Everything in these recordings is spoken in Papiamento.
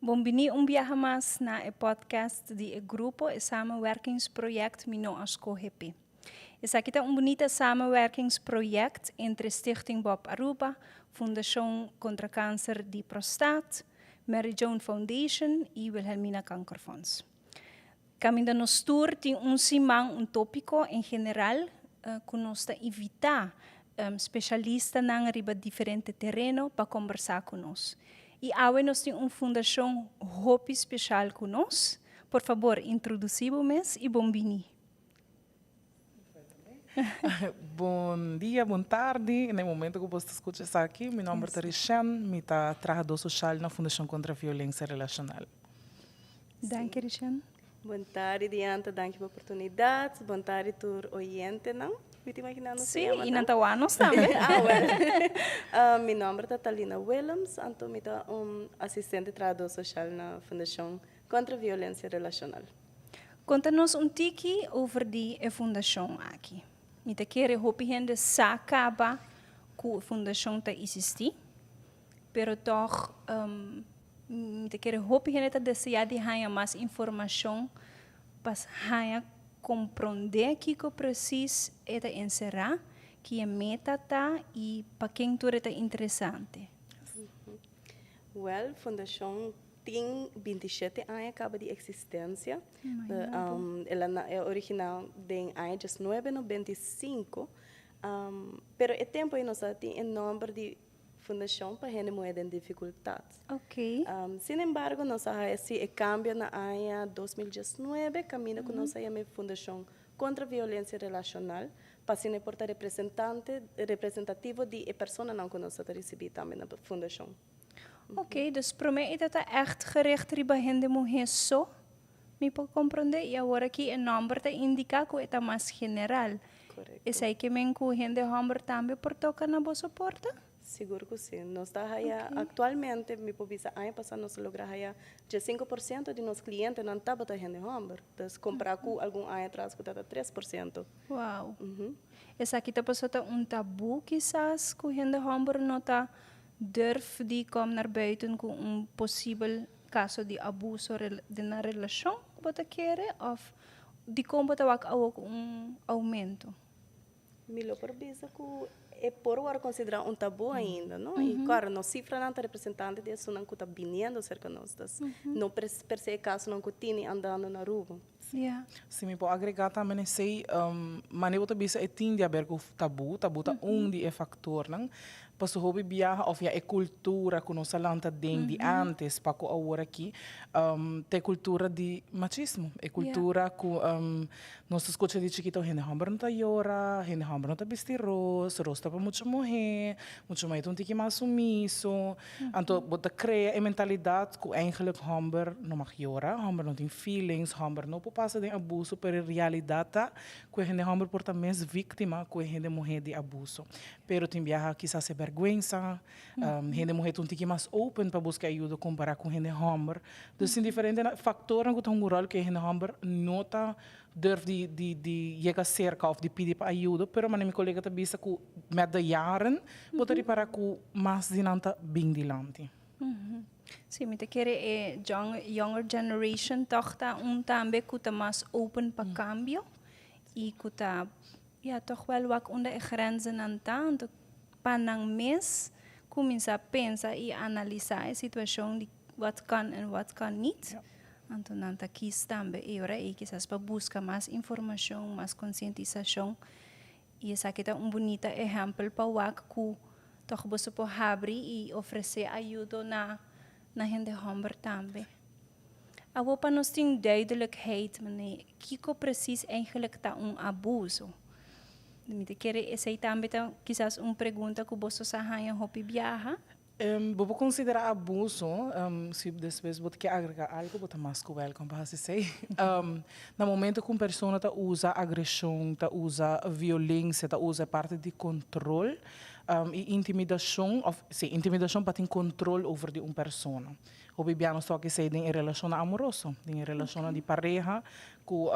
Bon bini un biaha mas na e podcast di e grupo e samenwerkingsproject Mi No A Scoge P'e. Esaki ta un bunita samenwerkingsproject entre Stichting Bob Aruba, Fundacion Contra Cancer di Prostaat, Mary Joan Foundation y Wilhelmina Kankerfonds. Caminda nos tur tin un siman un topico en general cu nos ta invita specialistanan riba diferente tereno pa combersa cu nos. Y awe nos tin un fundacion hopi special cu nos. Por fabor introduci bo mes y bon bini. Bon dia, bon tardi, na e momento ku bo ta skucha esaki. Mi nòmber ta Rishen, mi ta trahadó soshal na Fundashon Kontra Violensia Relashonal. Danki Rishen. Bon tardi Diantha, danki pa oportunidat. Bon tardi tur oyentenan. Mi ta imaginá nos ta yama Sí, i nan ta wak nos tambe. Ah, wèl. Mi nòmber ta Talina Willems, anto mi ta un asistente trahadó soshal na Fundashon Kontra Violensia Relashonal. Konta nos un tiki over di e fundashon aki. Mi ta kere hopi hende sa kaba ku e fundashon ta isistí, pero tòg mi ta kere hopi hende ta deseá di haña mas informashon pa haña komprondé kiko presis e ta enserá, ki e meta ta i pa ken tur e ta interesante. Wèl, fundashon tin 27 aña kaba di eksistensia. El a originá den aña 1995, pero e tempu ei nos a tin e nòmber di Fundashon pa Hende Muhé den Difikultat. Sin embargo, nos a hasi e kambio na aña 2019 kaminda ku nos a yama e Fundashon Kontra Violensia Relashonal pa asina e por ta representante representativo di e personanan ku nos ta risibí tambe na fundashon. Ok, dus promé e ta ta ègt gericht riba hende muhé so, mi por komprondé, i awor aki e nòmber ta indiká ku e ta mas general. Korekto. Esei ke men ku hende hòmber tambe por toka na boso porta? Sigur ku si. Nos ta haya aktualmente, mi por bisa aña pasá nos a logra haya 15% di nos klientenan tabata hende hòmber. Dus kompará ku algun aña atras ku tabata 3%. Wow. Esaki ta pasobra ta un tabú kisas ku hende hòmber no ta durf di kom naar buiten ku un posibel kaso di abuso den nan relashon ku bo ta kere òf dikon bo ta wak awor ku un oumento? Mi lo por bisa ku e por wòrdu konsiderá un tabú ainda, no? I klaro, nos sifranan ta representante di esunnan ku ta biniendo serka nos. Dus no per se e kasonan ku tini andando na Aruba. Si mi por agregá tambe na esei, manera bo ta bisa e tin di haber ku tabú, tabú ta un di e faktornan. Pasobra hopi biaha òf ya e kultura ku nos a lanta den di ántes pa ku awor aki, ta e kultura di machismo, e kultura ku nos ta skucha di chikito, hende hòmber no ta yora, hende hòmber no ta bisti ros, ros ta pa mucha muhé, mucha muhé ta un tiki mas sumiso. Anto bo ta krea e mentalidat ku eigenlik hòmber no mag yora, hòmber no tin feelings, hòmber no por pasa den abuso, pero e realidat ta ku e hende hòmber por ta mes víktima ku e hende muhé di abuso. Pero tin biaha kisas e bèrgwensa, hende muhé ta un tiki mas open pa buska ayuda kompará ku hende hòmber. Dus tin diferente faktornan ku ta hunga un ròl ku e hende hòmber no ta durf di di di yega serka òf di pidi pa ayuda, pero manera mi kolega ta bisa ku mèt de jaren bo ta ripará ku mas di nan ta bin dilanti. Sí, mi ta kere e younger generation tòg ta un tambe ku ta mas open pa kambio i ku ta Ya, toch wel wak unda e grenzennan ta, anto pa nan mes kuminsá pensa i analisá e situashon di wat kan en wat kan niet. Anto nan ta kis tambe e ora ei kisas pa buska mas informashon, mas konsientisashon. I esaki ta un bunita ehèmpel pa wak ku toch boso por habri i ofresé ayudo na na hende hòmber tambe. Awor pa nos tin duidelijkheid, meneer, kiko precies eigenlijk ta un abuso? Mi ta kere esei tambe ta kisas un pregunta ku boso sa haña hopi biaha. Bo por konsiderá abuso, si despues bo ta ke agregá algu bo ta mas ku wèlkòm pa hasi esei. Na momento ku un persona ta usa agreshon, ta usa violensia, ta usa e parti di kontrol. I intimidashon òf, sí, intimidashon pa tin kontrol over di un persona. Hopi bia nos ta wak esei den e relashonnan amoroso, den e relashonnan di pareha ku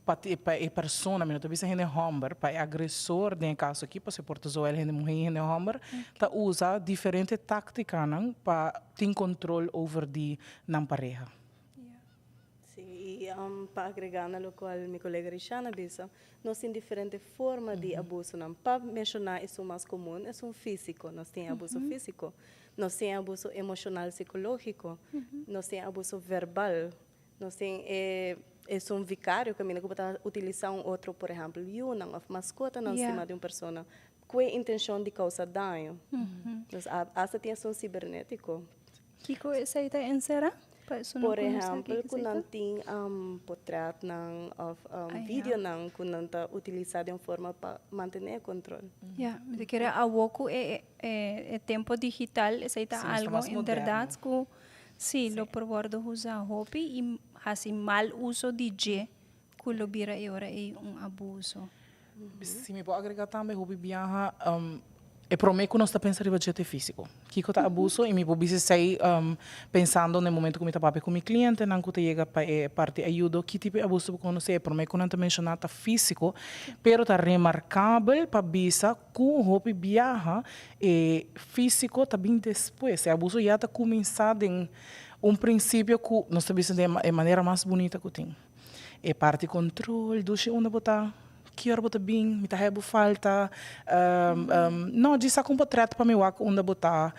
pa pa e persona, mi no ta bisa hende hòmber, pa e agresor den e kaso aki, pasobra por ta zowel hende muhé i hende hòmber, ta usa diferente táktikanan pa tin kontrol over di nan pareha. Sí, i pa agregá na lokual mi kolega Rishana a bisa, nos tin diferente forma di abusonan. Pa menshoná esun mas komun, esun físiko. Nos tin abuso físiko, nos tin abuso emoshonal sikológiko, nos tin abuso verbal, nos tin e esun vikario kaminda ku bo ta utilisá un otro, por ehèmpel, yunan òf maskotanan stima di un persona ku e intenshon di kousa daño. Nos asta tin esun sibernétiko. Kiko esei ta enserá? Pa esun no Por konosé ehèmpel, kiko ku esei ta. nan tin potretnan òf videonan ku nan ta utilisá den un forma pa mantené e kontrol. Ya, mi ta kere awor ku e e tempo digital esei ta Sí, nos ta algo mas moderno. inderdat ku sí lo por wòrdu usá hopi i hasi mal uso di dje ku lo bira e ora ei un abuso. Si mi por agrega tambe hopi biaha e prome ku nos ta pensa riba dje ta e físiko. Kiko ta abuso i mi por bisa esei pensando na e momento ku mi ta papia ku mi klientenan ku ta yega pa e parti ayudo ki tipo di abuso bo konosé e prome ku nan ta menshoná ta físiko pero ta remarkabel pa bisa ku hopi biaha e físiko ta bin despues e abuso ya ta kuminsá den un prinsipio ku nos ta bisa den e manera mas bunita ku tin. E parti control, dushi unda bo ta, ki ora bo ta bin, mi ta haya bo falta, no djis saca un potret pa mi wak unda bo ta,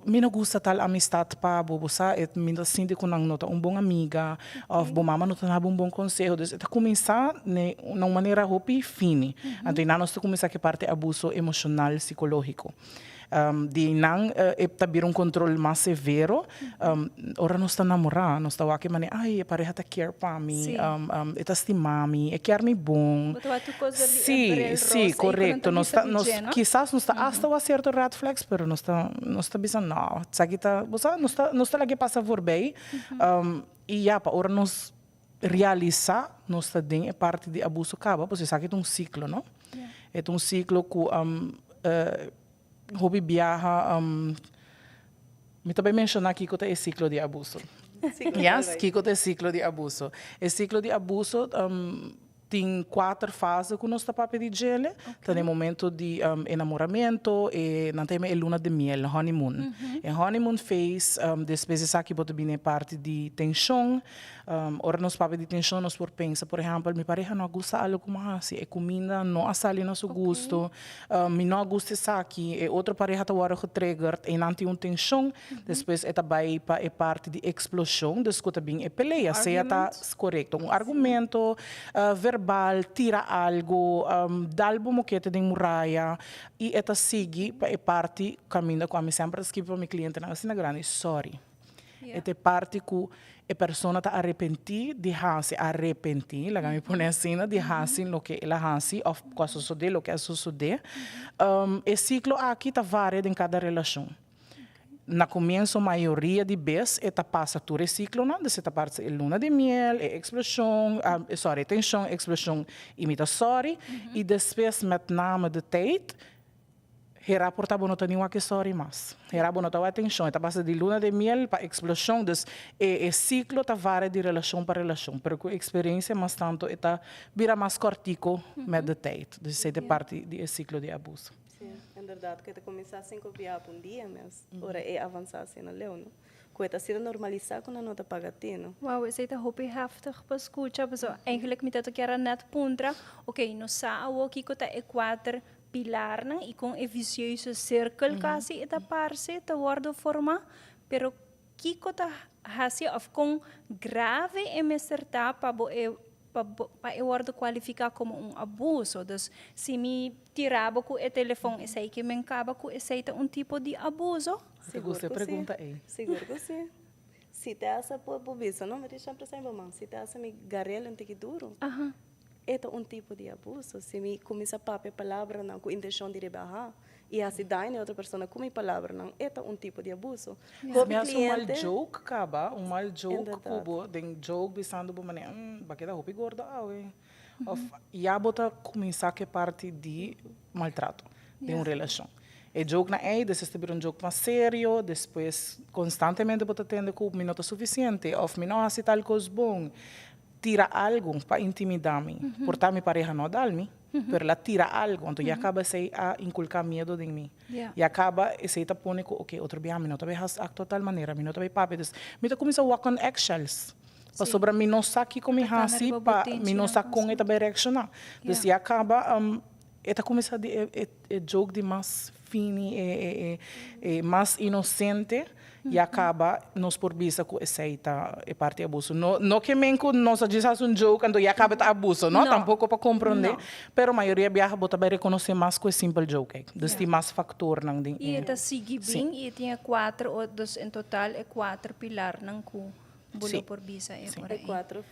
mi no gusta tal amistad pa bo, bo sa e mi ta sinti cu nan no ta un bon amiga of bo mama no ta dabo un bon conseho, dus e ta cuminsa na un manera hopi fini, anto einan nos ta cuminsa cu e parti abuso emocional, psicologico. Di nan e ta bira un control mas severo. Ora nos ta namora, nos ta wak e manera, ay, e pareha ta kier pa mi, e ta stima mi, e kier mi bon. Bo ta wak tur cos dor di e Sí, bril sí, rosa ei cu nan correcto. ta Nos bisa ta, di nos, dje, no? kisas nos ta hasta wak cierto red flags, pero nos ta, nos ta bisa no, esaki ta, bo sa, nos ta, nos ta laga e pasa voorbij. I ya, pa ora nos realisa nos ta den e parti di abuso caba, pasobra esaki ta un ciclo, no? E ta un ciclo cu hopi biaha, mi ta bay menciona kico ta e ciclo di abuso. Yes, kico ta e ciclo di abuso? E ciclo di abuso tin cuater fase cu nos ta papia di djele, ta den momento di enamoramento, e nan ta yama e luna de miel, honeymoon. E honeymoon phase, despues di esaki bo ta bini e parti di tension, ora nos papia di tension nos por pensa, por ehempel, mi pareha no a gusta algo cu mi a haci, e cuminda no a sali na su gusto, mi no a gusta esaki, e otro pareha ta worde getriggerd, eynan tin un tension, Despues e ta bai pa e parti di eksploshon, dus ku ta bin e pelea, sea ta korekto un argumento verbal, tira algu, dal bo mokete den muraya i e ta sigui pa e parti kaminda ku ami semper ta skibi pa mi klientenan asina grandi, sorry. E ta e parti ku e persona ta arepentí di hasi, arepentí, laga mi pone asina, di hasi loke el a hasi òf ku a sosodé loke a sosodé. E siklo aki ta varia den kada relashon. Na comienso mayoria di bes e ta pasa tur e ciclonan, dus e ta parse e luna di miel, e explosion, sorry, e tension, explosion y mi ta sorry, y despues met name de tijd, hera por ta bo no ta ni wak e sorry mas, hera bo no ta wak e tension, e ta pasa di luna de miel pa explosion, dus e e ciclo ta varia di relacion pa relacion, pero cu experiencia mas tanto e ta bira mas cortico met de tijd, dus esey ta e parti di e ciclo di abuso. Sí, inderdaad, ku e ta kuminsá sin kopiá pa un dia mes, ora e avansá asina leu, no? Ku e ta asina normalisá ku nan no ta paga tino. Wow, esei ta hopi heftig pa skucha, pasobra eigenlijk mi ta ta kier a net puntra, oké, nos sa awor kiko ta e kuater pilarnan i kon e vicioso sirkel kasi e ta parse ta wòrdu formá, pero kiko ta hasi òf kon grave e mester ta pa bo e pa bo pa e wòrdu kualifiká komo un abuso. Dus si mi tira bo ku e telefòn esei ke men kaba ku esei ta un tipo di abuso? Mi ta gusta e pregunta ei. Sigur ku si. Si te asa por bo bisa no, mi ta shempre sa mi mama, si te asa mi garel un tiki duru, e ta un tipo di abuso. Si mi kuminsá papia palabranan ku intenshon di rebahá i hasi daño na e otro persona ku mi palabranan, e ta un tipo di abuso. Si mi hasi un mal joke kaba, un mal joke ku bo, den joke bisando bo manera, mm, bo a keda hopi gordo awe. Of ya bo ta kuminsá ku e parti di maltrato. Den un relashon. E joke nan ei, despues ta bira un joke mas serio, despues konstantemente bo ta tende ku mi no ta sufisiente òf mi no hasi tal kos bon. Tira algu pa intimidá mi. Por ta mi pareha no a dal mi, pero el a tira algu, anto ya kaba esei a inkulká miedu den mi. Ya kaba esei ta pone ku oke otro biaha mi no ta bai hasi aktua tal manera, mi no ta bai papia. Dus mi ta kuminsá wak on eggshells pasobra mi no sa kiko mi hasi pa mi no sa kon e ta bai reakshoná. Dus ya kaba E ta kuminsá di e e joke di mas fini, e e e e mas inosente i a kaba nos por bisa ku esei ta e parti abuso. No no ke men ku nos a djis hasi un joke anto ya kaba ta abuso, no, tampoko pa komprondé, pero mayoria biaha bo ta bai rekonosé mas ku e simpel joke ei. Dus tin mas faktornan den I e ta sigui bin i e tin e kuater o dus en total e kuater pilarnan ku Bo lo por bisa e ora ei. E cuatro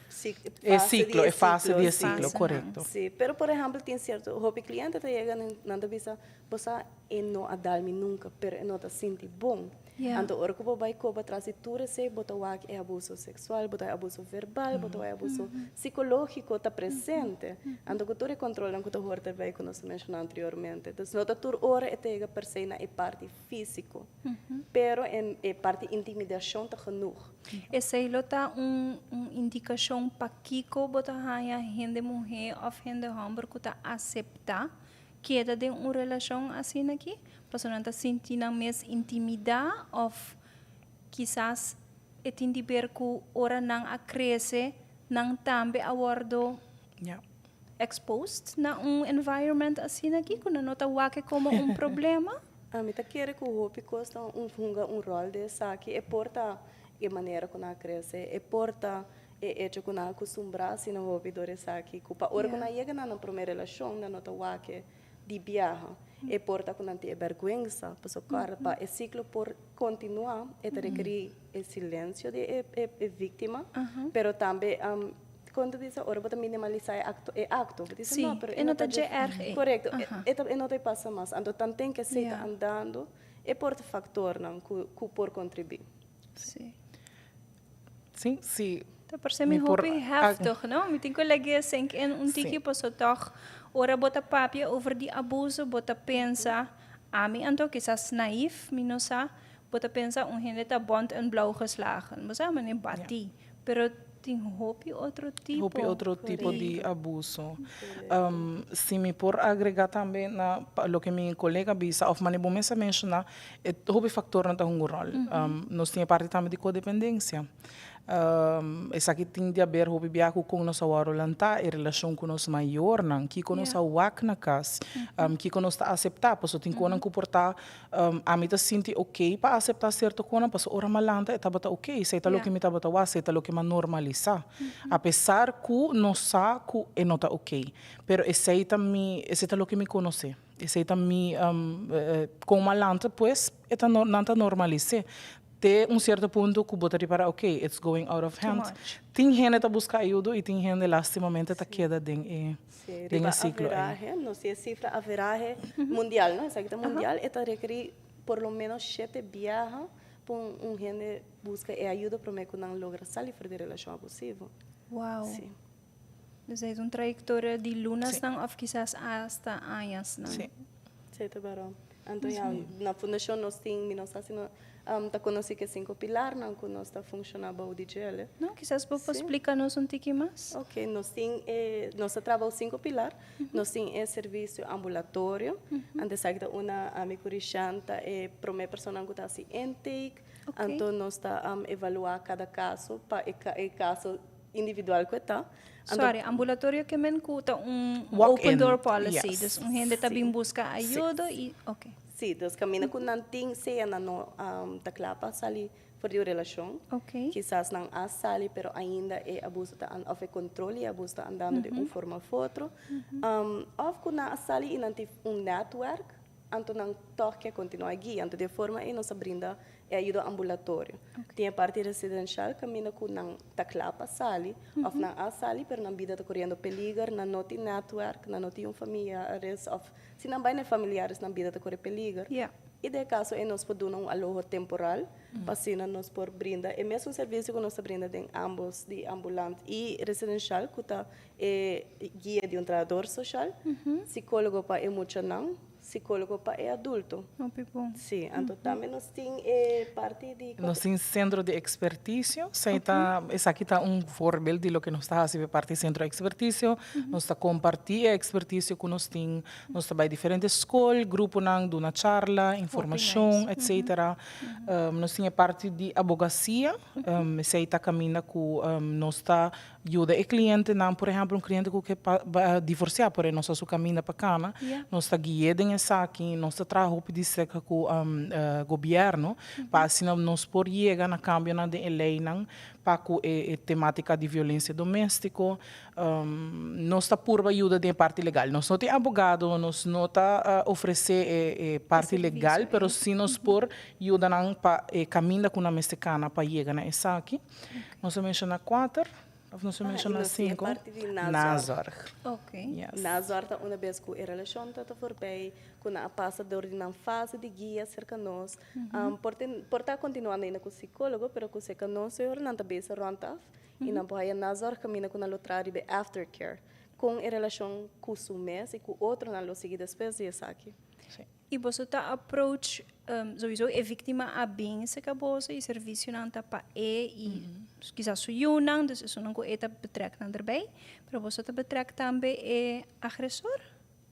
e ciclo, e fase di e ciclo, corecto. Si, pero por ehempel tin cierto hopi cliente ta yega nan ta bisa, bo sa e no a dal mi nunca, pero e no ta sinti bon. Anto ora cu bo bay coba tras di tur esey bo ta wak e abuso sexual, bo ta wak e abuso verbal, bo ta wak e abuso psicologico ta presente. Anto cu tur e controlnan cu ta hoor erbij cu nos a menciona anteriormente. Dus no ta tur ora e ta yega per se na e parti fisico. Pero e parti intimidacion ta genoeg. Esei lo ta un un indicacion pakico bo ta haña hende muhé of hende homber cu ta acepta keda den un relacion asina aki? Pasobra nan ta sinti nan mes intimida of kisas e tin di ber cu ora nan a crece nan tambe a wordo exposed na un environment asina aki cu nan no ta wak e como un problema? Ami ta kere ku hopi kos ta un hunga un ròl den esaki. E por ta e manera ku nan a krese, e por ta e echo ku nan a kustumbrá asina hopi dor esaki, ku pa ora ku nan yega na nan promé relashon nan no ta wak di biaha. E por ta ku nan tin e bèrgwensa, pasobra kòrda pa e siklo por kontinuá e ta rekerí e silensio di e víktima, pero tambe Kon ta bisa ora bo ta minimalisá e akto, e akto. Bo bisa, Sí, no, pero e no ta dje erg ei. Korekto, e ta, e no ta e pasa mas. Anto tanten ke esei ta andando, e por ta faktornan ku, ku por kontribuí. Sí. Sí, sí. Ta parse mi Mi por hopi heftig, no? Mi tin ku lag'é sink in un tiki, paso tòg ora bo ta papia over di abuso, bo ta pensa, ami anto kisas naïef, mi no sa, bo ta pensa un hende ta bont en blauw geslagen. Bo sa manera batí. Pero tin hopi otro tipo. Hopi otro tipo di abuso. Si mi por agrega tambe na loke mi colega bisa of mane bo mes a menciona, e hopi factornan ta hunga un rol. Nos tin e parti tambe di codependencia. Esaki tin di haber hopi bia ku kon nos a wòrdu lantá, e relashon ku nos mayornan, kiko nos a wak na kas, kiko nos ta aseptá. Pasobra tin konan ku por ta Ami ta sinti ok pa aseptá sierto konan, pasobra ora mi a lanta e tabata ok, esei ta loke mi tabata wak, esei ta loke mi a normalisá. Apesar ku nos sa ku e no ta ok, pero esei ta mi, esei ta loke mi konosé, esei ta mi kon mi a lanta pues e ta nan ta normalis'é. Te un cierto punto cu bo ta ripara ok, it's going out of hand. Tin hende ta busca ayudo y tin hende lastimamente ta keda den e den e ciclo ei. Riba averahe, nos tin e cifra averahe mundial, no? Esaki ta mundial, e ta rekeri por lo menos shete biaha pa un hende busca e ayudo prome cu nan logra sali for di e relacion abusivo. Wow. Dus ei ta un trayectoria di lunasnan of kisas hasta añasnan. Sí. Sí, ta baron. Anto ya, na fundashon nos tin, mi no sa si no ta konosí ku e sinku pilarnan ku nos ta funshoná bou di djele. No, kisas bo por splika nos un tiki mas? Ok, nos tin e, nos ta traha bou sinku pilar. Nos tin e servisio ambulatorio. Anto esaki ta una ami ku Rishan ta e promé personanan ku ta hasi intake. Anto nos ta evaluá kada kaso pa e kaso individual ku e ta. Anto, Sorry, ambulatorio ke men ku ta un open door policy, dus un hende ta bin buska ayudo i ok. Sí, dus kaminda ku nan tin sea nan no ta kla pa sali for di un relashon. Kisas nan a sali pero ainda e abuso ta òf e kontrol di e abuso ta andando di un forma òf otro. Òf ku nan a sali i nan tin un nètwèrk. Anto nan tòg ke kontinuá guia. Anto di e forma ei nos a brinda e ayudo ambulatorio. Tin e parti residenshal kaminda ku nan ta kla pa sali òf nan a sali pero nan bida ta koriendo peliger, nan no tin nètwèrk, nan no tin un familiares òf si nan bai na e familiares nan bida ta kore peliger. I den e kaso ei nos por duna un aloho temporal pa asina nos por brinda e mesun servisio ku nos ta brinda den ambos di ambulant i residenshal ku ta e guia di un trahador soshal, sikólogo pa e muchanan. Psicologo pa e adulto. Hopi bon. Si, anto tambe nos tin e parti di. Nos tin Centro di Experticio. Esey ta, esaki ta un voorbeeld di loke nos ta haci pa e parti Centro di Experticio. Nos ta comparti e experticio cu nos tin. Nos ta bay diferente scol, gruponan, duna charla, informacion, etcetera. Nos tin e parti di abogacia. Esey ta caminda cu nos ta yuda e clientenan, por ehempel un cliente cu ke divorcia por e no sa su caminda pa cana, nos ta gui'e den esaki, nos ta traha hopi di cerca cu gobierno pa asina nos por yega na cambionan den e leynan pa cu e tematica di violencia domestico. Nos ta purba yuda den e parti legal. Nos no tin abogado, nos no ta ofrece e parti legal, pero si nos por yuda nan pa e caminda cu nan mester cana pa yega na esaki. Nos a menciona cuater of nos a menciona cinco? Parti di nazorg. Ok. Yes. Nazorg ta una bes cu e relacion ta ta voorbij, cu nan a pasa door di nan fase di guia cerca nos. Por tin, por ta continuando ainda cu psicologo, pero cu cerca nos e ora nan ta bezig rond af y nan por haya nazorg caminda cu nan lo traha riba e aftercare. Con e relacion cu su mes y cu otronan lo sigui despues di esaki. Si. Y boso ta approach sowieso e victima a bin cerca boso y servicionan ta pa e y kisas su yiunan, dus esunnan cu e ta betrek nan erbij, pero boso ta betrek tambe e agresor?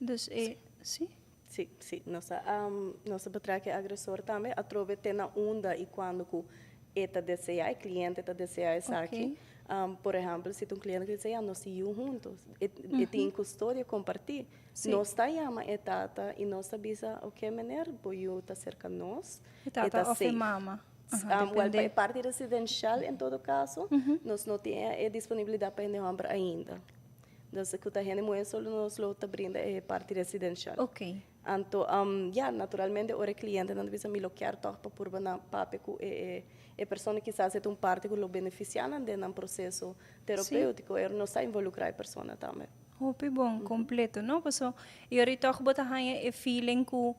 Dus e, si? Si, si, nos ta nos ta betrek e agresor tambe, atrobe te na unda y cuando cu e ta desea, e cliente ta desea esaki. Por ehempel, si ta un cliente cu dice, ya, nos tin yiu hunto, e tin custodia comparti. Nos ta yama e tata y nos ta bisa, ok meneer, bo yu ta cerca nos. E tata of e mama. Well, pa e parti residencial en todo caso, nos no tin e disponibilidad pa hende homber ainda. Dus cu ta hende muher solo nos lo ta brinda e parti residencial. Anto, ya, naturalmente ora e clientenan ta bisa mi lo kier toch pa purba nan papia cu e e persona kisas e ta un parti cu lo beneficia nan den nan proceso terapeutico, ora nos ta involucra e persona tambe. Hopi bon, completo, no? Paso y ora toch bo ta haña e feeling cu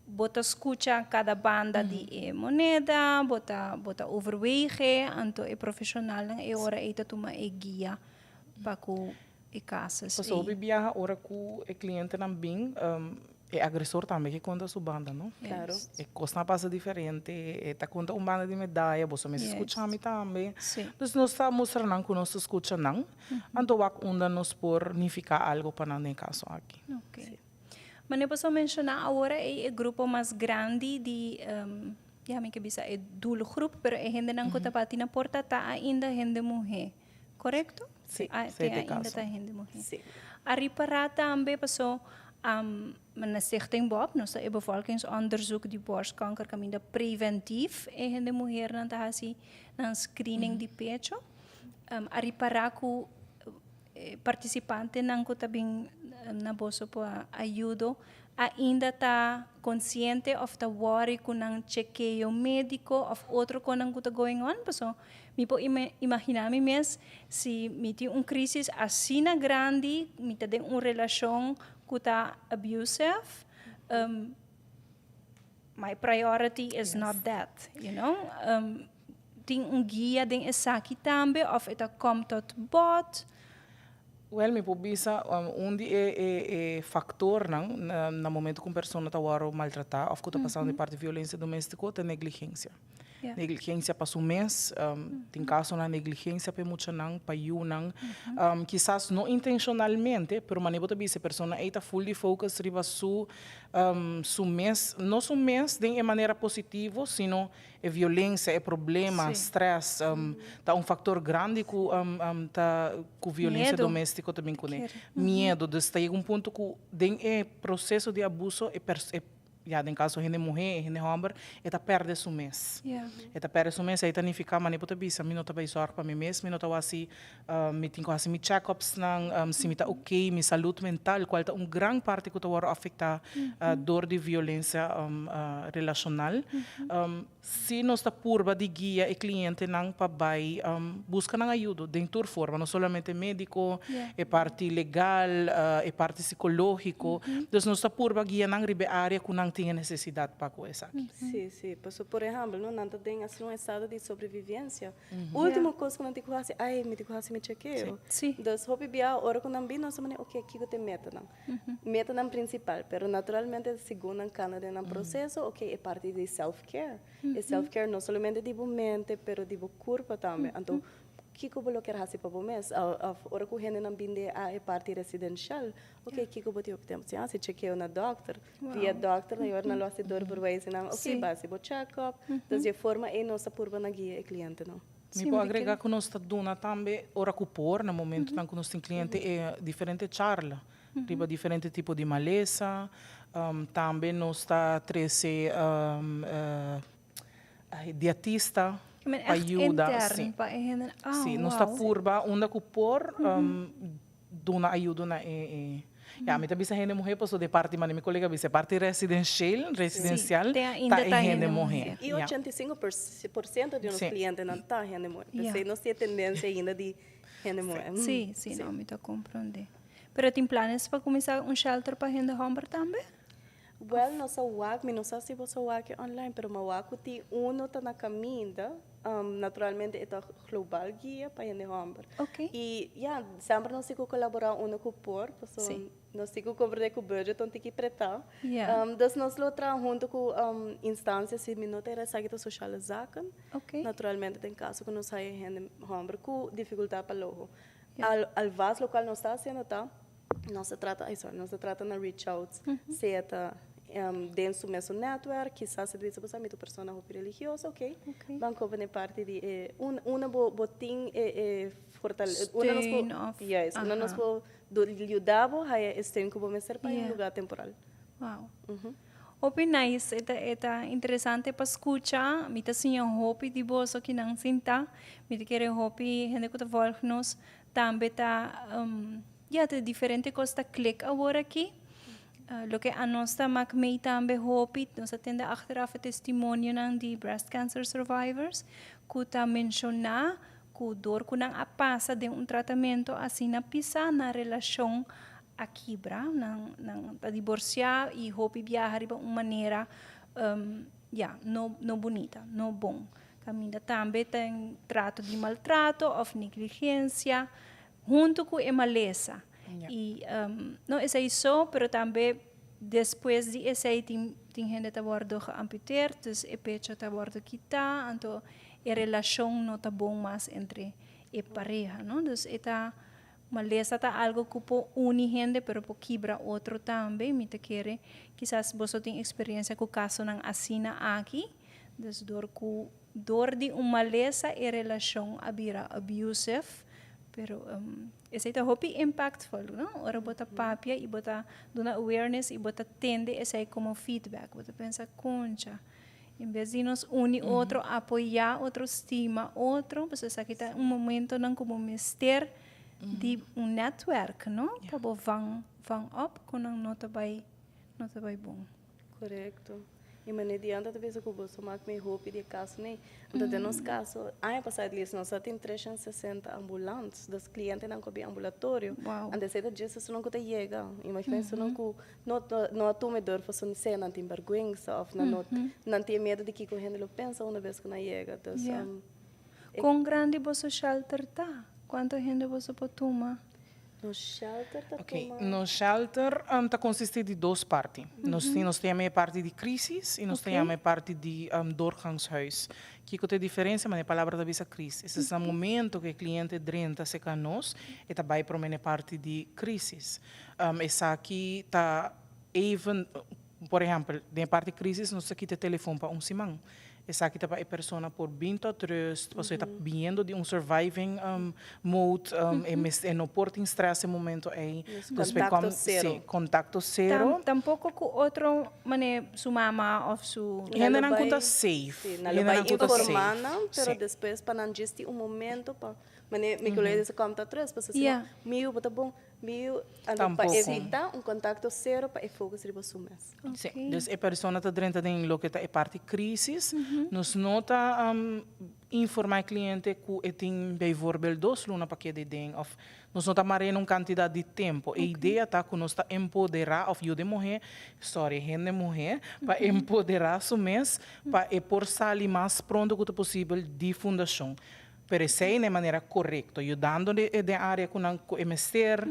bo ta scucha cada banda di e moneda, bo ta bo ta overwege, anto e profesionalnan e ora ey ta tuma e guia pa cu e casus Paso ey. hopi biaha ora cu e clientenan bin, E agresor tambe ke konta su banda, no? Claro. E kosnan a pasa diferente, e ta konta un banda di medaya, boso mester skucha mi tambe. Sí. Dus nos ta mustra nan ku nos ta skucha nan, anto wak unda nos por nifiká algo pa nan den e kaso aki. Ok. Mane boso a menshoná awor ei e grupo mas grandi di, ya mi ke bisa e doelgroep, pero e hendenan ku ta bati na porta ta ainda hende muhé, korekto? Sí, Ah, sí, te te ainda caso. ta hende muhé. Sí. A ripará tambe paso na Stichting Bob, nos ta e bevolkingsonderzoek di borstkanker kaminda preventief e hende muhernan ta hasi nan screening di pecho. A ripará ku e partisipantenan ku ta bin na boso pa ayudo ainda ta konsiente òf ta wòri ku nan chekeo médiko òf otro konan ku ta going on paso Mi por imaginá mi mes si mi tin un crisis asina grandi, mi ta den un relacion cu ta abusive, my priority is not that, you know. Tin un guia den esaki tambe of e ta kom tot bod? Wel, mi por bisa un di e factornan na momento cu un persona ta wòrdu maltratá of cu ta pasando di parti violencia domestico ta negligencia. Negligencia pa su mes, tin casonan negligencia pa e muchanan, pa yunan, kisas no intencionalmente, pero manera bo ta bisa e persona ey ta full di focus riba su su mes, no su mes den e manera positivo, sino e violencia, e problema, stress, ta un factor grandi cu ta cu violencia domestico ta bin cune. Miedo, dus ta yega un punto cu den e proceso di abuso e e Ya, den kaso hende muhé i hende hòmber, e ta pèrdè su mes. E ta pèrdè su mes, ei ta nifiká manera bo ta bisa, mi no ta bai zòrg pa mi mes, mi no ta wak si mi tin ku hasi mi chèkòpsnan, si mi ta oké, mi salud mental, kual ta un gran parti ku ta wòrdu afektá dor di violensia relashonal. Si nos ta purba di guia e klientenan pa bai buska nan ayudo den tur forma, no solamente médiko, e parti legal, e parti sikológiko. Dus nos ta purba guia nan riba e área ku nan tin. Tin e nesesidat pa ku esaki. Sí, sí. Paso, por ehèmpel, no, nan ta den asina un estado di sobrevivencia. Último kos ku nan tin ku hasi, ai, mi tin ku hasi mi chekeo. Dus hopi bia ora ku nan bin nos ta manera, oke, kiko ta e metanan? Metanan prinsipal, pero naturalmente segun nan kana den nan proseso, oke, e parti di self care. E self care no solamente di bo mente, pero di bo kurpa tambe. Anto, kiko bo lo kier hasi pa bo mes? Òf ora ku hendenan bin den a e parti residenshal, oke, kiko bo tin hopi tempu sin hasi? Chekeo na dòkter. Via dòkter, nan ora nan lo hasi doorverwijzing, oke, bai hasi bo check up. Dus di e forma ei nos ta purba na guia e klientenan. Mi por agrega ku nos ta duna tambe ora ku por, na momentunan ku nos tin kliente e diferente charla riba diferente tipo di malesa. Tambe nos ta trese dietista pa yuda. Si, nos ta purba unda ku por duna ayudo na e ya mi ta bisa hende muhe pasobra di parti mane mi kolega bisa e parti residenshel residensial ta e hende muhe. I 85% di nos klientenan ta hende muhe. P'esei nos tin e tendensia ainda di hende muhe. Si, si, no, mi ta komprondé. Pero tin planes pa kuminsá un shelter pa hende hòmber tambe? Wèl, nos a wak, mi no sa si boso a wak e online, pero mi a wak ku tin uno ta na kaminda. Naturalmente e ta global guia pa hende hòmber. I ya, semper nos tin ku kolaborá unda ku por, pasobra nos tin ku komprendé ku budget ta un tiki pretá. Dus nos lo traha huntu ku instansia, si mi no ta era esaki ta Sociale Zaken. Naturalmente den kaso ku nos haya hende hòmber ku difikultat pa logo. Alvast lokual nos ta hasiendo ta. Nos ta trata, ay sorry, nos ta trata na reach out, sea ta den su mesun netwerk, kisas e ta bisa bo sa mi ta un persona hopi religioso, ok, ban koba na e parti di e, unda bo bo tin e e fortale, unda nos por, Steun of, juist, unda nos por yuda bo haya e steun ku bo mester pa un lugar temporal. Wow. Hopi nice, e ta e ta interesante pa skucha, mi ta siña hopi di boso kinan sinta, mi ta kere hopi hende ku ta volg nos tambe ta Ya, ta diferente kos ta klik awor aki. Loke anos ta mak mei tambe hopi, nos a tende achteraf e testimonionan di breast cancer survivors ku ta menshoná ku dor ku nan a pasa den un tratamento asina pisá nan relashon a kibra, nan nan ta diborsiá i hopi biaha riba un manera ya, no no bunita, no bon. Kaminda tambe ta trato di maltrato òf negligensia. Huntu ku e malesa. I no esei so, pero tambe despues di esei tin tin hende ta wòrdu geamputeerd, dus e pecho ta wòrdu kitá, anto e relashon no ta bon mas entre e pareha, no. Dus e ta, malesa ta algu ku por uni hende, pero por kibra otro tambe. Mi ta kere kisas boso tin eksperensia ku kasonan asina aki, dus dor ku Dor di un malesa e relashon a bira abusive, pero esei ta hopi impactful, no? Ora bo ta papia i bo ta duna awareness i bo ta tende esei komo feedback, bo ta pensa, Concha, en bes di nos uni otro, apoyá otro, stima otro, pasobra esaki ta un momentonan ku bo mester di un netwerk, no? Pa bo vang vang op ku nan no ta bai no ta bai bon. Korekto. I manera di anda ta bisa ku boso mak mi hopi di e kaso nei. Anto den nos kaso, aña pasá at least nos a tin 360 ambulans, dus klientenan ku a bin ambulatorio. Anto esei ta djis esunnan ku ta yega. Imagina esunnan ku no no a tuma e dor pasobra sea nan tin bèrgwensa òf nan no nan tin e miedu di kiko hende lo pensa una bes ku nan yega. Dus Kon grandi boso shelter ta? Kuantu hende boso por tuma? Nos shelter ta Ok, tuma. nos shelter ta consisti di dos parti. Nos tin, nos ta yama e parti di crisis y nos ta yama e parti di doorgangshuis. Kico ta e diferencia? Mane e palabra ta bisa crisis. Es na momento cu e cliente drenta cerca nos, e ta bay prome na e parti di crisis. Esaki ta even, por ehempel, den e parti crisis nos ta kita e telefon pa un siman. Esaki ta pa e persona por bin tot rust, pasobra e ta biniendo di un surviving mode, e mester, e no por tin stress e momento ei. Dus contacto cero. Si, contacto cero. Tampoco cu otro, mane su mama of su. Hendenan cu ta safe. Si, nan lo bai informa nan, pero despues pa nan djis tin un momento pa, mane mi colega dice, come tot rust, pasobra si no, mi yu bo ta bon. Mi yu, anto pa evita un contacto cero pa e focus riba su mes. Sí, dus e persona ta drenta den loke ta e parti crisis. Nos no ta informa e cliente cu e tin bijvoorbeeld dos luna pa keda den of nos no ta mara na un cantidad di tempo. E idea ta cu nos ta empodera of yuda e muhe, sorry, hende muhe, pa empodera su mes pa e por sali mas pronto cu ta posibel di fundacion. Pero esei na e manera korekto, yudando den área ku nan ku e mester,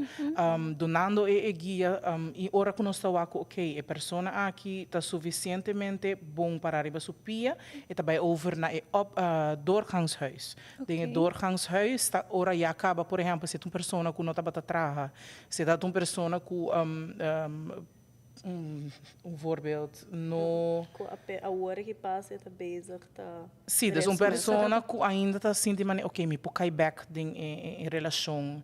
dunando e e guia i ora ku nos ta wak ku okey e persona aki ta sufisientemente bon para riba su pia, e ta bai over na e op doorgangshuis. Den e doorgangshuis ta ora ya kaba, por ehèmpel, si ta un persona ku no tabata traha, si ta un persona ku Un voorbeeld, no. Ku awor ki pas e ta bezig ta. Sí, dus un persona ku ainda ta sinti manera, oké, mi por kai bèk den e relashon.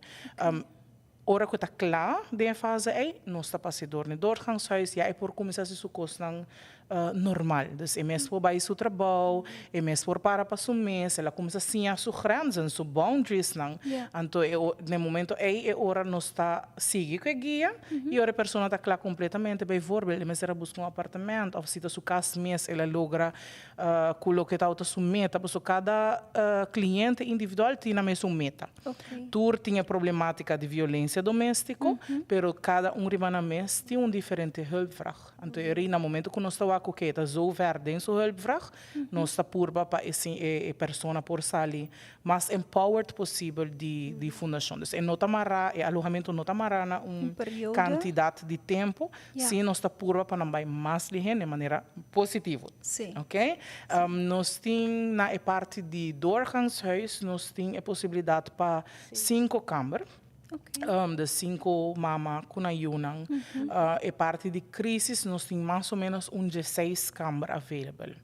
Ora ku e ta kla den e fase ei, nos ta pas'é dor na e doorgangshuis, ya e por kuminsá hasi su kosnan normal. Dus e mes por bai su trabou, e mes por para pa su mes, el a kuminsá siña su grenzen, su boundariesnan. Anto e na e momento ei e ora nos ta sigui ku e guia i ora e persona ta kla kompletamente, bijvoorbeeld e mester a buska un apartement òf si ta su kas mes el a logra ku loke tabata su meta, pasobra kada kliente individual tin nan mes un meta. Tur tin e problematica di violencia domestico, pero cada un riba nan mes tin un diferente hulpvraag. Anto e ri na momento cu nos ta wak cu e ta zo ver den su hulpvraag, nos ta purba pa e persona por sali mas empowered posibel di di fundacion. Dus e no ta mara, e alohamiento no ta mara na un cantidad di tempo, si nos ta purba pa nan bay mas lihe den manera positivo. Ok. Nos tin na e parti di doorgangshuis nos tin e posibilidad pa cinco kamber. De cinco mama cu nan yunan. E parti di crisis nos tin mas o menos un dieseis kamber available.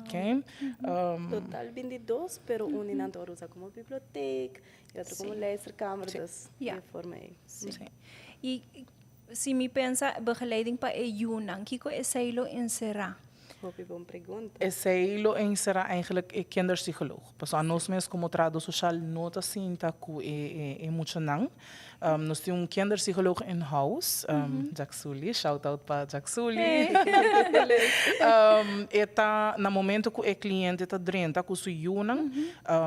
Ok. Total 22, pero un di nan ta wòrdu usa komo bibliotek i otro komo luisterkamer, dus di e forma ei. Sí. I si mi pensa begeleiding pa e yunan, kiko esei lo enserá? Hopi bon pregunta. Esei lo enserá eigenlijk e kinderpsycholoog. Pasobra anos mes komo trahadó sosial no ta sinta ku e muchanan. Nos tin un kinderpsycholoog in house, Jack Sully, shout out pa Jack Sully. E ta na momento ku e kliente ta drenta ku su yunan,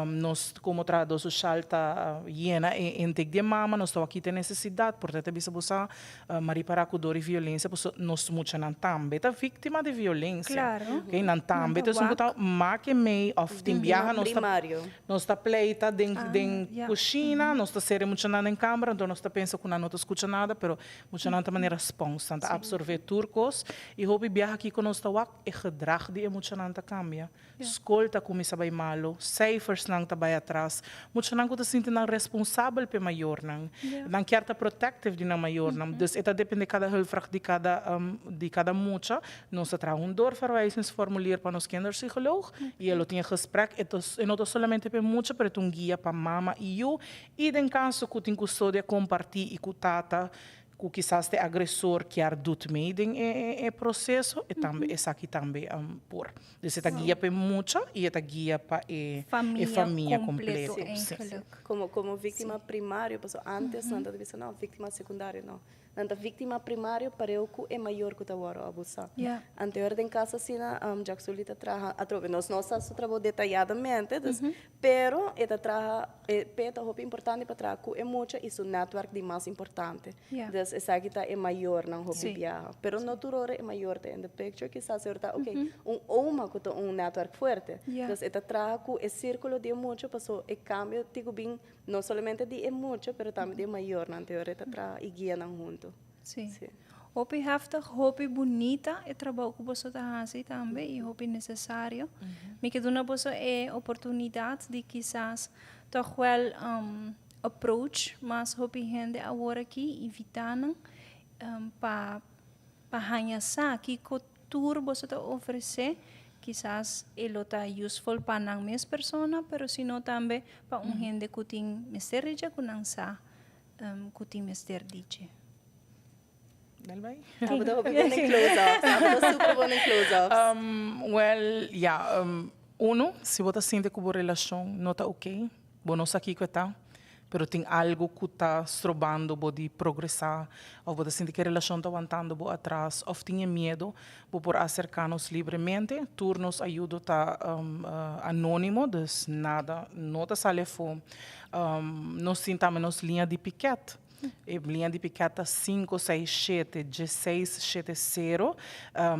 nos komo trahadó sosial ta yena e intake di e mama, nos ta wak kita e nesesidat, por ta e ta bisa bo sa Ma ripará ku dor di violensia pasobra nos muchanan tambe ta víktima di violensia. Oké, nan tambe ta esun ku ta make mei òf tin biaha nos ta nos ta pleita den den kushina, nos ta sera e muchanan den kamber, anto nos ta pensa ku nan no ta skucha nada, pero muchanan ta manera spons, nan ta apsorbé tur kos i hopi biaha kiko nos ta wak e gedrag di e muchanan ta kambia. Skol ta kuminsá bai malu, seifersnan ta bai atras, muchanan ku ta sinti nan responsabel p'e mayornan, nan kier ta protective di nan mayornan. Dus e ta depende kada hulpvraag di kada di kada mucha. Nos ta traha un doorverwijzingsformulier pa nos kinderpsycholoog i e lo tin e gesprek. E ta e no ta solamente p'e mucha pero e ta un guia pa mama i yu i den kaso ku tin kustodia kompartí i ku tata Ku kisas te agresor kier dut mee den e proseso, e tambe esaki tambe por. Dus e ta guia pa e mucha i e ta guia pa e famia kompleto. Sí. Komo komo víktima primario, pasobra ántes nan ta bisa no, víktima sekundario no. Nan ta víktima primario pareu ku e mayor ku ta wòrdu abusá. Anterior den kas asina Jack Sully ta traha atrobe. Nos no sa su trabou detayadamente, dus Pero e ta traha, e p'e ta hopi importante pa traha ku e mucha i su netwerk di mas importante. Dus esaki ta e mayornan hopi biaha. Pero no tur ora e mayor ta in the picture, kisas e ora ta oke, un oma ku ta un netwerk fuerte. Dus e ta traha ku e sirkulo di e mucha paso e kambio tin ku bin no solamente di e mucha pero tambe di e mayornan. Te ora e ta traha i guia nan huntu. Sí. Hopi heftig, hopi bunita e trabou ku boso ta hasi tambe i hopi nesesario. Mi ke duna boso e oportunidat di kisas tòg wèl approach mas hopi hende awor aki, invitá nan pa pa haña sa kiko tur boso ta ofresé. Kisas e lo ta useful pa nan mes persona, pero si no tambe pa un hende ku tin mester di dje ku nan sa ku tin mester di dje. Dal bai. Abo ta hopi bon den close-ups. Abo ta super bon den close-ups. Well, ya. Uno, si bo ta sinti ku bo relashon no ta oké, bo no sa kiko e ta, pero tin algo ku ta strobando bo di progresá, òf bo ta sinti ku e relashon ta wantando bo atras, òf tin e miedu, bo por aserká nos libremente. Tur nos ayudo ta anónimo, dus nada no ta sali afó. Nos tin tambe nos liña di pikèt. E liña di pikèt ta 567 1670.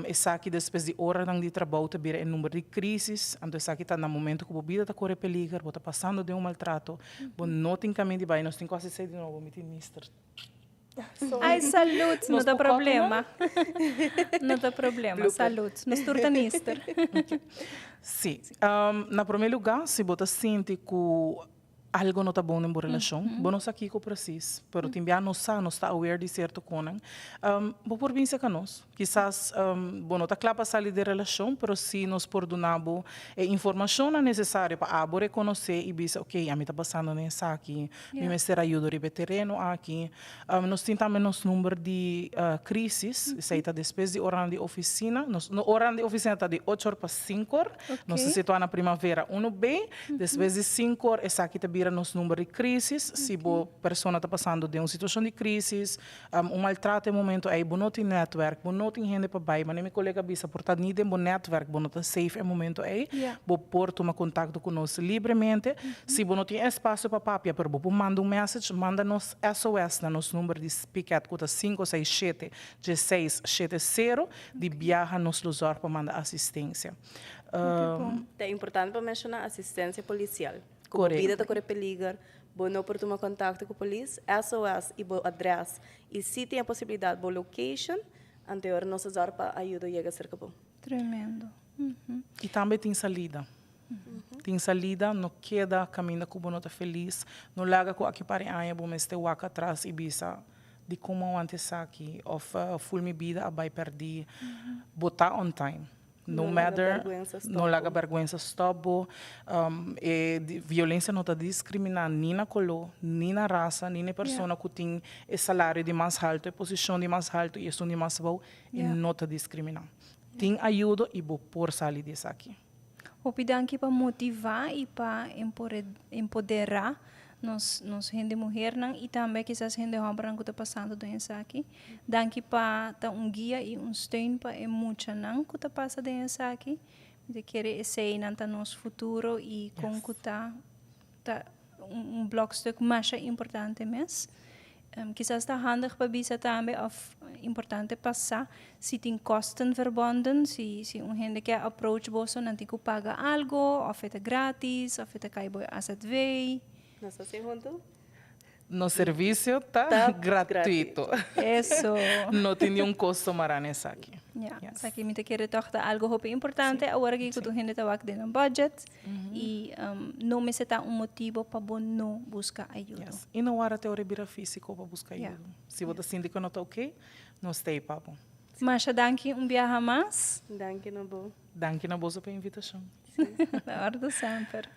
Esaki despues di oranan di trabou ta bira e number di krísis. Anto esaki ta na momento ku bo bida ta kore peliger, bo ta pasando den un maltrato, bo no tin kaminda di bai. Nos tin ku hasi esei di nobo, mi tin nister. Ai, salud, no ta problema. No ta problema, salud. Nos tur ta nister. Sí. Na promé lugá, si bo ta sinti ku algo no ta bon den bo relashon, bo no sa kiko presis, pero tin bia nos sa, nos ta aware di sierto konan, bo por bin serka nos. Kisas bo no ta kla pa sali di e relashon, pero si nos por duna bo e informashonnan nesesario pa abo rekonosé i bisa, ok, ami ta pasando den esaki, mi mester ayudo riba e tereno aki. Nos tin tambe nos number di krísis, esei ta despues di oranan di ofisina. Nos oranan di ofisina ta di ocho or pa sinku or. Nos ta situá na Primavera unu B. Despues di sinku or esaki ta bira nos number di krísis. Si bo persona ta pasando den un situashon di krísis, Un maltrato e momento ei, bo no tin netwerk, bo no tin hende pa bai. Manera mi kolega a bisa, por ta ni den bo netwerk bo no ta safe e momento ei. Bo por tuma kontakto ku nos libremente. Si bo no tin espasio pa papia, pero bo por manda un message, manda nos SOS na nos number di Spiket ku ta 567 1670. Di biaha nos lo zòrg pa manda asistensia. Ta importante pa menshoná asistensia polisial. Ku bo bida ta kore peliger, bo no por tuma kontakto ku polis, SOS i bo adrès i si tin e posibilidat bo location, anto e ora nos ta zòrg pa ayuda yega serka bo. Tremendo. I tambe tin salida. Tin salida, no keda kaminda ku bo no ta felis, no laga ku aki par e aña bo mester wak atras i bisa dikon mi a wanta esaki òf ful mi bida a bai pèrdí. Bo ta on time. No matter, no laga bèrgwensa stòp bo. E violensia no ta diskriminá ni na koló, ni na rasa, ni na e persona ku tin e salario di mas haltu, e posishon di mas haltu i esun di mas abou, e no ta diskriminá. Tin ayudo i bo por sali di esaki. Hopi danki pa motivá i pa empoderá nos nos hende muhernan i tambe kisas hende hòmbernan ku ta pasando den esaki. Danki pa ta un guia i un steun pa e muchanan ku ta pasa den esaki. Mi ta kere eseinan ta nos futuro i kon ku ta ta un blokstuk masha importante mes. Kisas ta handig pa bisa tambe òf importante pa sa si tin kosten verbonden, si si un hende ke approach boso nan tin ku paga algo òf e ta gratis òf e ta kai bo azv. Nos hasi huntu? Nos servisio ta gratuito. Eso. No tin niun kosto mará na esaki. Ya, esaki mi ta kere tòg ta algo hopi importante awor aki ku tur hende ta wak den nan budget. I no mester ta un motibo pa bo no buska ayudo. Yes. I no wara te ora e bira físiko pa buska ayudo. Si bo ta sinti ku no ta oké, nos ta ei pa bo. Masha danki un biaha mas. Danki na bo. Danki na boso pa e invitashon. Na ordu semper.